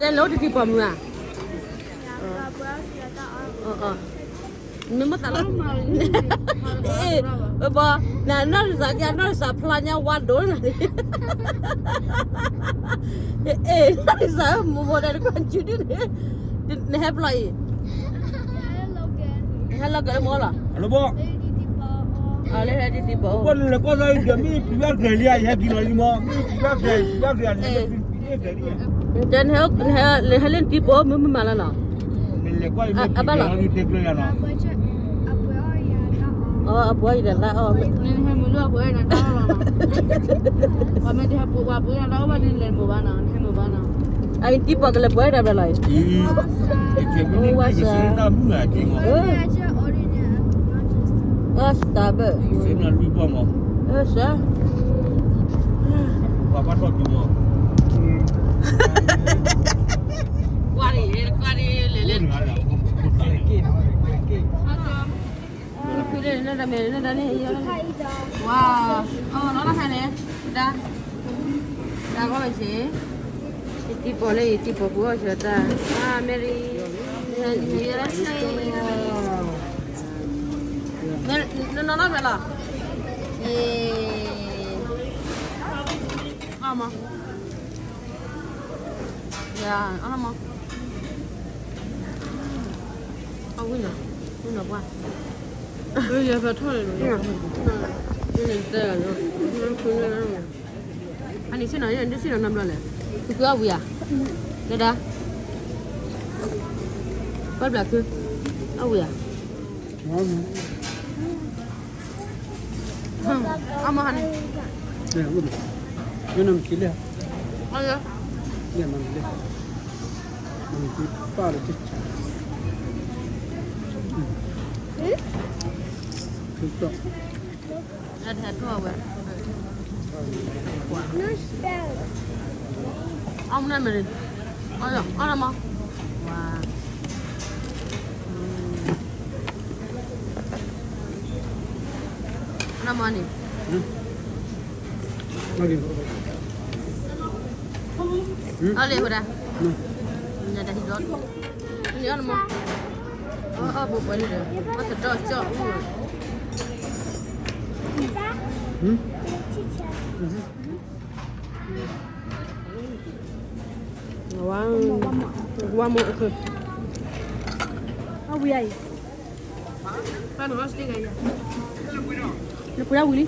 တဲလၢတံၤတံၤပီၢ်မုၢ်ဧါ, မ့ၢ်မ့ၢ်သးလီၤ, အ့, ဘီ, နနီၢ်ရံၣ်စးကဲ နီၢ်ရံၣ်စးဖျါညါဝါဒိၣ်နၤန့ၣ်, အ့, နီၢ်ရံၣ်စးဧၢ မိၢ်မိၢ်ဒီးတကွၢ်စုဒုန့ၣ်, နဟဲပျီအံၤ, နဟဲလီၤကၢၤလၢမီၢ်လီၤ, လၢဟဲတံၤတံၤပီၢ်, ပှၤနလဲၤကွၢ်သးအံၤ မ့ၢ်ပျံၤဘၣ်ကျဲၤလံဧါ ယဟဲက့ၤလီၤလံမီၢ် မ့ၢ်ပျံၤဘၣ်ကျဲၤ ပျံၤဘၣ်ကျဲၤန့ၣ် နဟဲလၢနတံၤပီၢ် မ့ၢ်မ့ၢ်မၤလီၤနီၤ, အဘၣ်လီၤ, အပှ့ၤအီၣ်ယၤတၢ်အီၣ်, ပှၤမ့ၢ်တဟဲပှ့ၤပှၤပှ့ၤတၢ်တၢ်အီၣ်ဘၣ်န့ၣ် လဲၤမိၢ်ဘၣ်နီၤ နဟဲမိၢ်ဘၣ်နီၤ, အတံၤပီၢ်ကလဲၤပှ့ၤတၢ်ဘၣ်လီၤအံၤ, ဝါစၢ်, အၢ Starbucks, အၢ စၢ်, ပှၤဘၣ်ထီၣ်တူၤမီၢ်, ကွၢ်န့ၣ် ကွၢ်န့ၣ် လဲၤလဲၤ, နတၢ်မဲာ် နတၢ်န့ၣ်, ဝါ, အလီၤတၢ်ခါန့ၣ်, တၢ်, တၢ်ဂီၢ်ဝဲစ့ၢ်, ယတံၤပီၢ်လၢယတံၤပီၢ်ပူၤအီၣ်စၢၤတၢ်, အၢ Mary, ယဲ, နနီၢ်နီၢ်မဲာ်လီၤ, ယ, အမ, ယ, အမ, အဝံၤလီၤ, ဝံၤလီၤပှၢ်, ယဖးထီၣ်န့ၣ်, တဲ, အန့ၣ်ဆ့ၣ်နီၤ, ယန့ၣ်ဆ့ၣ်နီၤနီတဘျီလဲၣ်, သုးခိၣ်အဝံၤဧါ, လၢဒၣ်, ပှၤဘျးခု, အဝံၤဧါ, အမဟါန့ၣ်, မ့ၢ်နမၤစံလ့ၣ်, မ့ၢ်နမၤစံလ့ၣ်, မၤစံပၢ်လၢတၢ်ဆါ, အမနမ့ၢ်, အမ, အမန့ၣ်, အလ့ဝဲဒၣ်, နတၢ်ဟံးဒီး, န့ၣ်အနမ, အဘိပှၤန့ၣ်ဒီး, အတတီကၠီၣ်အူ, ဝါ, ဝါမ, အဝံၤအံၤ, နပှ့ၤဒၣ်ဝံၤလံ,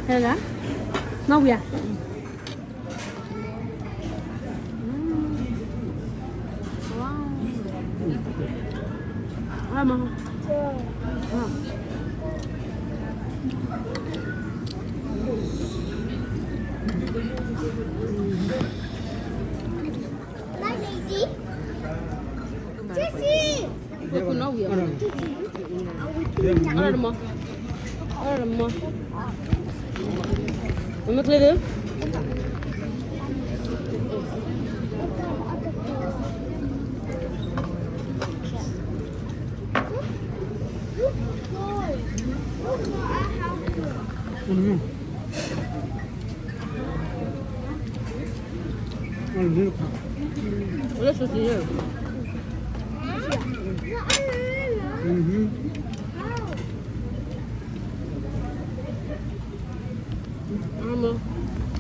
ဟဲလၢ, မ့ၢ်ဝံၤဧ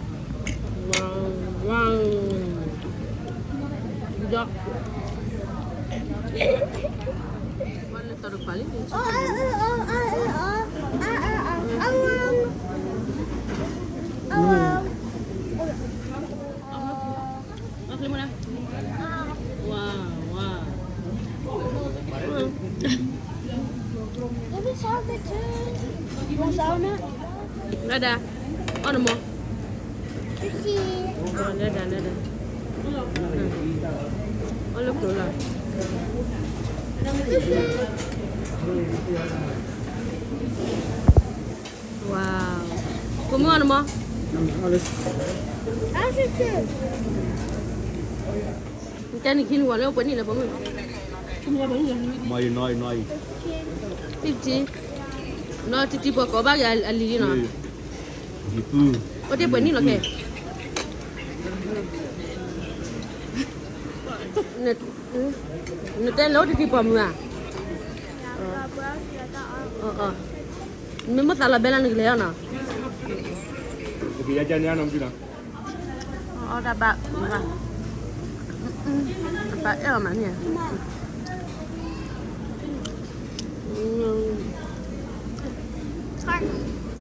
ါ. Dada, အီၣ်နမီၢ်, ဒဒါဒဒါ, အီၣ်လၢကျိၤလီၤ. Wow, ဖိမုၣ်အီၣ်နမီၢ်, နတဲနခံနဝၤလၢပှဲၤနံၣ်လၢဖိမုၣ်, ဖံဖံ, နီၢ်တံၤတံၤပှၤကိးဘၣ်က့ၤအလံၤလံနီၤ, အိၣ်တ့ၢ်ပှဲၤနံၣ်လီၤခဲ, နတဲလၢတထံၣ်ပိာ်မုၣ်ဧါ. မ့ၢ်မိၢ်သးလီၤဘဲလၢနကလဲၤအီၤနီၤ. အီၣ်တၢ်ဘၣ်, ဘၣ်အဲၣ်အီၤမးန့ၣ်.